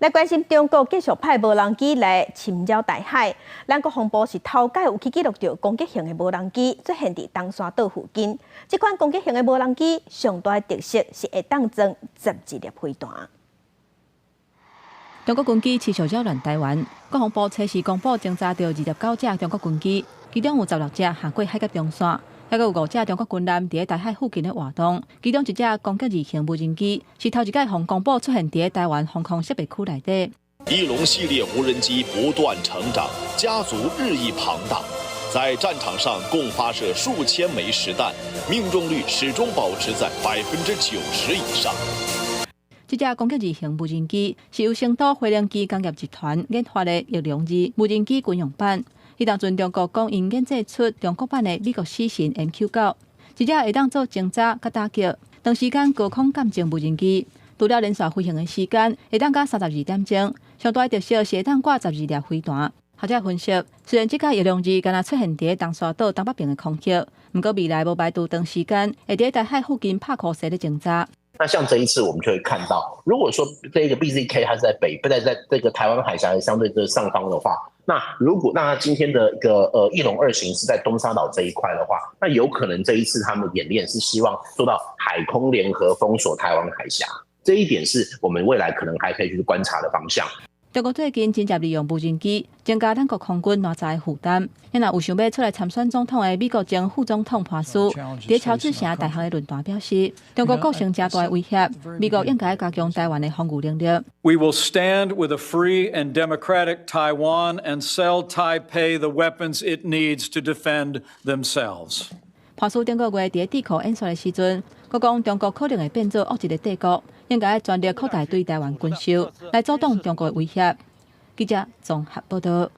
來關心中國繼續派無人機來侵擾台海，咱國防部是頭擺有去記錄著攻擊型的無人機出現佇東沙島附近。這款攻擊型的無人機上大的特色是會當裝12粒飛彈。中國軍機持續擾亂台灣，國防部初時公布偵查著29隻中國軍機，其中有16隻橫過海峽中線，猶閣有五隻中國軍艦佇咧台海附近咧活動，其中一隻攻擊二型無人機是頭一擺予公布出現佇咧台灣防空識別區內底。翼龍系列無人機不斷成長，家族日益龐大，在戰場上共發射數千枚實彈，命中率始終保持在90%以上。這隻攻擊二型無人機是由成都飛行機工業集團研發的翼龍二無人機軍用版。彼當陣中國講𪜶研製出中國版的美國死神 MQ-9，這隻會當做偵察佮打擊，長時間高空鑑證無人機，除了連續飛行的時間會當到32點鐘，上大的特色是會當掛十二粒飛彈。學者分析，雖然這架翼龍二敢若出現佇東沙島東北邊的空域，毋過未來無排除長時間會佇台海附近拍空勢咧偵察。那像這一次，我們就會看到，如果說這個 BZK 它是在北，不在在這個台灣海峽相對這上方的話，那如果那今天的一個翼龍二型是在東沙島這一塊的話，那有可能這一次他們演練是希望做到海空聯合封鎖台灣海峽，這一點是我們未來可能還可以去觀察的方向。中國最近真正利用無人機增加咱國空軍偌濟負擔。若有想欲出來參選總統的美國前副總統潘斯，佇喬治城大學的論壇表示，中國構成誠大的威脅，美國應該加強台灣的防禦能力。 We will stand with a free and democratic Taiwan and sell Taipei the weapons it needs to defend themselves. 潘斯頂個月佇智庫演說的時陣，閣講中國可能會變做惡一个帝國，應該全力擴大對台灣軍售，來阻擋中國的威脅。記者綜合報道。